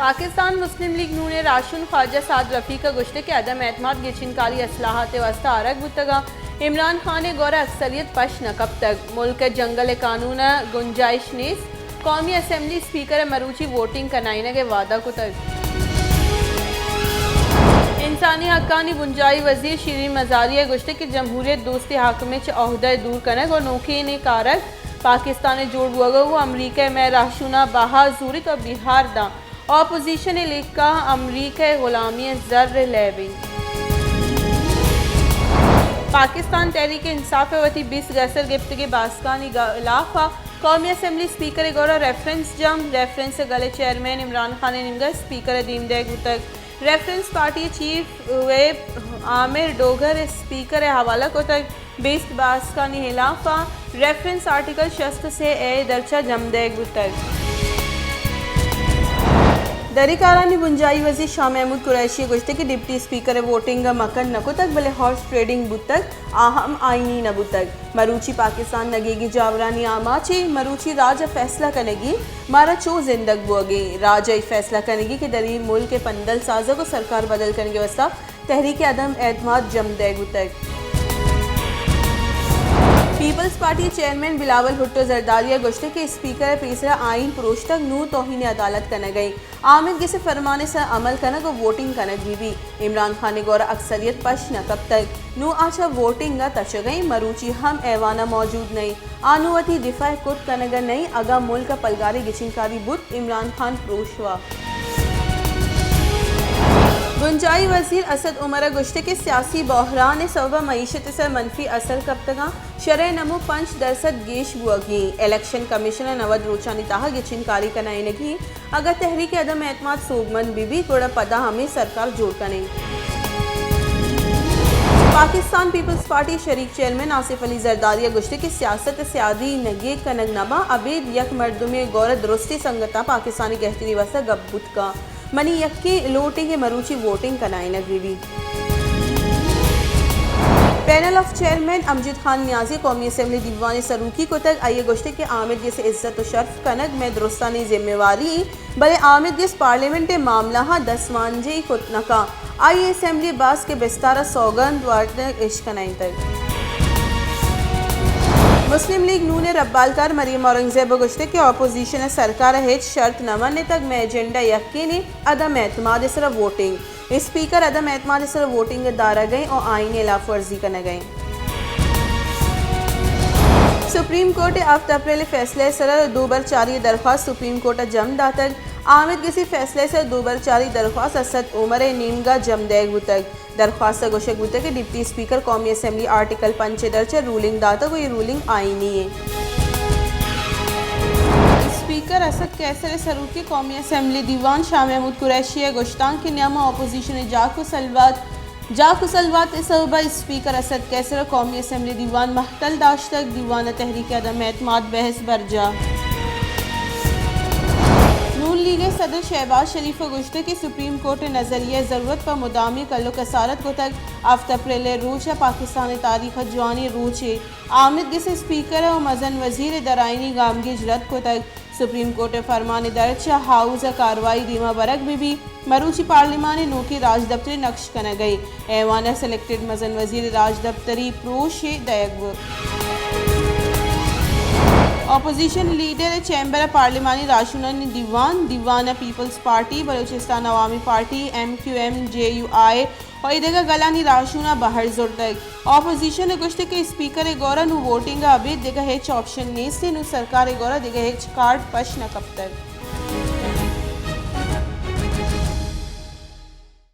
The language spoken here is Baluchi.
پاکستان مسلم لیگ نون ءِ راہشون خواجہ سعد رفیق ءَ گوشتگ کہ عدم اعتماد گچین کاری اصلاحات ءِ واستہ آرگ بوتگ ءُ عمران خان ءِ گور ءَ اکثریت پش نہ کپتگ۔ ملک ءِ جنگل ءِ قانون ءَ گنجائش نیست، قومی اسمبلی اسپیکر ءَ مروچی ووٹنگ کنائینگ ءِ وعدہ کتگ۔ انسانی حقانی بنجاہی وزیر شیرین مزاری ءَ گوشتگ کہ جمہوریت دوستیں حاکم ءِ چہ عہدہ ءَ دور کنگ ءُ نوکیں کارگ پاکستان ءِ جوڑ بوگ ءَ گوں امریکہ ءَ مئے راہشوناں بہا زورت ءُ بیہار داں۔ اپوزیشن ءِ لیکہ امریکہ ءِ غلامی ءِ زر ءِ لیب انت۔ پاکستان تحریک انصاف ءَ وتی بیست گسر گپتگیں باسکانی ہلاف ءَ قومی اسمبلی اسپیکر ءِ گور ءَ ریفرنس جم۔ ریفرنس ءَ گل ءِ چیئرمین عمران خان ءِ نیمگ ءَ اسپیکر ءَ دیم دئیگ بوتگ۔ ریفرنس پارٹی ءِ چیف ویپ عامر ڈوگر ءَ اسپیکر ءِ حوالہ کتگ۔ بیست باسکانی ہلاف ءَ ریفرنس آرٹیکل شست ءُ سے اے ءِ درچ ءَ جم دئیگ بوتگ۔ دری کارانی بنجاہی وزیر شاہ محمود قریشی ءَ گوشتگ کہ ڈپٹی اسپیکر ءِ ووٹنگ ءَ مکن نہ کتگ، بلے ہارس ٹریڈنگ بوتگ، آ ہم آئینی نہ بوتگ۔ مروچی پاکستان نگیگی جاورانی آماچ ایں، مروچی راج ءِ فیصلہ کنگی، مارا چو زندگ بوگی، راج ءِ فیصلہ کنگی کہ دری ملک ءِ پندل سازگ ءُ سرکار بدل کنگ ءِ واستہ تحریک عدم اعتماد جم دئیگ بوتگ۔ پیپلز پارٹی ءِ چیئرمین بلاول بھٹو زرداری ءَ گوشتگ کہ اسپیکر ءِ پیسرا آئین پروشتگ، نوں توہین عدالت کنگ ءَ ایں۔ آمید گس ءِ فرمان ءِ سر عمل کنگ ءُ ووٹنگ کنگ بہ بیت۔ عمران خان ءِ گور ءَ اکثریت پش نہ کپتگ، نوں آ چہ ووٹنگ ءَ تچگ ءَ ایں، مروچی ہم ایوان ءَ موجود نہ ایں۔ آ نوں وتی دفاع ءَ کرت کنگ ءَ نہ ایں، اگاں ملک ءَ پلگاریں گچین کاری بوت، عمران خان پروشوا۔ بنجاہی وزیر اسد عمر ءَ گوشتگ کہ سیاسی بحران ءِ سبب ءَ معیشت ءِ سر منفی اثر کپتگ اَنت، شرح نمو پنچ درسد گیش بوگی ایں، الیکشن کمیشن ءَ نود روچانی تہا گچین کاری کنائینگی ایں، اگاں تحریک عدم اعتماد سوبمند بہ بیت، گڑا پدا ہمے سرکار جوڑ کنیں۔ پاکستان پیپلز پارٹی ءِ شریک چیئرمین آصف علی زرداری ءَ گوشتگ کہ سیاست ءَ سیادی نگیگ کنگ نہ باں، ابید یک مردمے ءِ گور ءَ درستیں سنگتاں پاکستانی گہتری ءِ واستہ گپ بوت کنت۔ منی یکیں لوٹ ایں کہ مروچی ووٹنگ کنائینگ بہ بیت۔ پینل آف چیئرمین امجد خان نیازی ءَ قومی اسمبلی دیوان ءِ سروکی کتگ۔ آئی ءَ گوشتگ کہ آمید گس ءِ عزت ءُ شرف کنگ مئے درستانی ذمہ واری ایں، بلے آمید گس پارلیمنٹ ءِ معاملہاں دستمانجنی کت نہ کنت۔ آئی ءَ اسمبلی ءِ باسک ءِ بستار ءَ سوگند وارتگ اشکنائینتگ۔ مسلم لیگ نون ءِ ربالکار مریم اورنگزیب ءَ گوشتگ کہ اپوزیشن ءَ سرکار ءَ ہچ شرط نہ منتگ، مئے ایجنڈا یکیں ایں، عدم اعتماد ءِ سرا ووٹنگ۔ اسپیکر عدم اعتماد ءِ سرا ووٹنگ ءِ دارگ ءَ ایں ءُ آئین ءِ ہلاف ورزی کنگ ءَ ایں۔ سپریم کورٹ ءِ ہفت اپریل ءِ فیصلہ ءِ سرا دوبرچاری ءِ درخواست سپریم کورٹ ءَ جم داتگ۔ آمید گس ءِ فیصلہ ءِ سرا دوبرچاری درخواست اسد عمر ءِ نیمگ ءَ جم دئیگ بوتگ۔ درخواست ءَ گوشگ بوتگ کہ ڈپٹی اسپیکر قومی اسمبلی آرٹیکل پنچ ءِ درچ ءَ رولنگ داتگ ءُ اے رولنگ آئینی ایں۔ اسپیکر اسد قیصر ءِ سروکی قومی اسمبلی دیوان شاہ محمود قریشی ءَ گوشتانک کہ نیام ءَ اپوزیشن ءِ جاک ءُ سلوات، جاک ءُ سلوات ءِ سبب ءَ اسپیکر اسد قیصر ءَ قومی اسمبلی دیوان مہتل داشتگ، دیوان ءَ تحریک عدم اعتماد بحث برجاہ۔ نون لیگ ءِ صدر شہباز شریف ءَ گوشتگ کہ سپریم کورٹ ءِ نظریہ ءِ ضرورت پہ مدامی کل ءُ کسارت کتگ، ہفت اپریل ءِ روچ ءَ پاکستان ءِ تاریخ ءَ جوانیں روچے۔ آمید گس ءِ اسپیکر ءُ مزن وزیر ءِ درآئینی گامگیج رد کتگ۔ سپریم کورٹ ءِ فرمان ءِ درچ ءَ ہاؤس ءَ کاروائی دیما برگ بہ بیت۔ مروچی پارلیمان ءِ نوکیں راجدپترے نکش کنگ ءَ ایں۔ ایوان ءَ سلیکٹڈ مزن وزیر ءِ راجدپتری پروش ءَ دئیگ بوت۔ اپوزیشن لیڈر ءِ چیمبر ءَ پارلیمانی راہشونانی دیوان، دیوان ءَ پیپلز پارٹی، بلوچستان عوامی پارٹی، ایم کیو ایم، جے یو آئی، ءُ اے دگہ گلانی راہشوناں بہر زرتگ۔ اپوزیشن ءَ گوشتگ کہ اسپیکر ءِ گورا نوں ووٹنگ ءَ ابید دگہ ہچ آپشن نیست، نوں سرکار ءِ گورا دگہ ہچ کارڈ پش نہ کپتگ۔